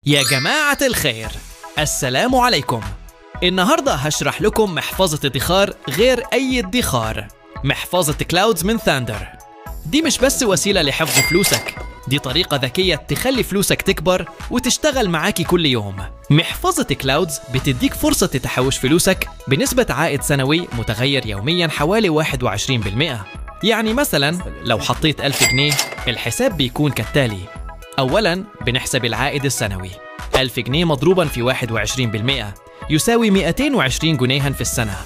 يا جماعة الخير، السلام عليكم. النهاردة هشرح لكم محفظة ادخار غير أي ادخار، محفظة كلاودز من ثاندر. دي مش بس وسيلة لحفظ فلوسك، دي طريقة ذكية تخلي فلوسك تكبر وتشتغل معاكي كل يوم. محفظة كلاودز بتديك فرصة تحوش فلوسك بنسبة عائد سنوي متغير يوميا حوالي 21%. يعني مثلا لو حطيت 1000 جنيه الحساب بيكون كالتالي: أولا بنحسب العائد السنوي، 1000 جنيه مضروبا في 21% يساوي 220 جنيها في السنة.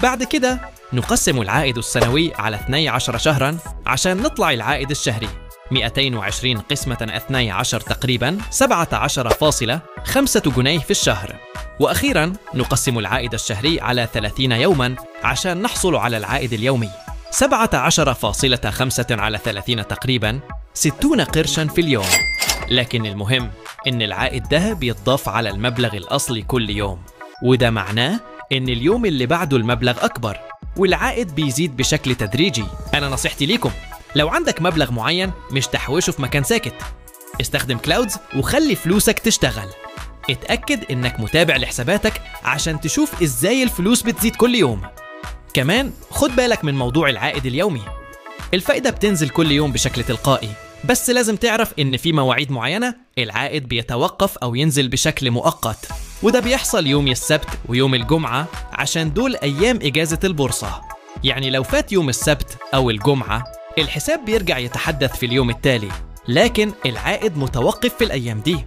بعد كده نقسم العائد السنوي على 12 شهرا عشان نطلع العائد الشهري، 220 قسمة 12 تقريبا 17.5 جنيه في الشهر. وأخيرا نقسم العائد الشهري على 30 يوما عشان نحصل على العائد اليومي، 17.5 على 30 تقريبا 60 قرشا في اليوم. لكن المهم إن العائد ده بيتضاف على المبلغ الأصلي كل يوم، وده معناه إن اليوم اللي بعده المبلغ أكبر والعائد بيزيد بشكل تدريجي. أنا نصيحتي ليكم، لو عندك مبلغ معين مش تحوشه في مكان ساكت، استخدم كلاودز وخلي فلوسك تشتغل. اتأكد إنك متابع لحساباتك عشان تشوف إزاي الفلوس بتزيد كل يوم. كمان خد بالك من موضوع العائد اليومي، الفائدة بتنزل كل يوم بشكل تلقائي، بس لازم تعرف إن في مواعيد معينة العائد بيتوقف أو ينزل بشكل مؤقت، وده بيحصل يوم السبت ويوم الجمعة عشان دول أيام إجازة البورصة. يعني لو فات يوم السبت أو الجمعة الحساب بيرجع يتحدث في اليوم التالي، لكن العائد متوقف في الأيام دي.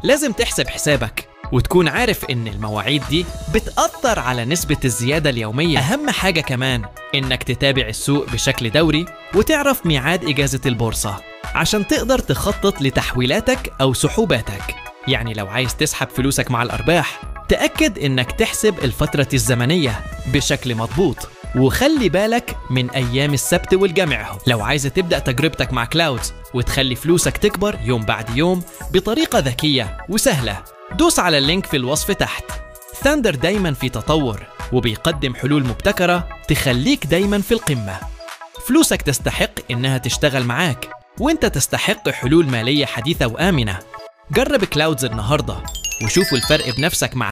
لازم تحسب حسابك وتكون عارف إن المواعيد دي بتأثر على نسبة الزيادة اليومية. أهم حاجة كمان إنك تتابع السوق بشكل دوري وتعرف ميعاد إجازة البورصة عشان تقدر تخطط لتحويلاتك أو سحوباتك. يعني لو عايز تسحب فلوسك مع الأرباح، تأكد إنك تحسب الفترة الزمنية بشكل مضبوط، وخلي بالك من أيام السبت والجمعة. لو عايز تبدأ تجربتك مع كلاودز وتخلي فلوسك تكبر يوم بعد يوم بطريقة ذكية وسهلة، دوس على ال link في الوصف تحت. ثاندر دايما في تطور وبيقدم حلول مبتكرة تخليك دايما في القمة. فلوسك تستحق إنها تشتغل معاك، وإنت تستحق حلول مالية حديثة وآمنة. جرب كلاودز النهاردة وشوفوا الفرق بنفسك مع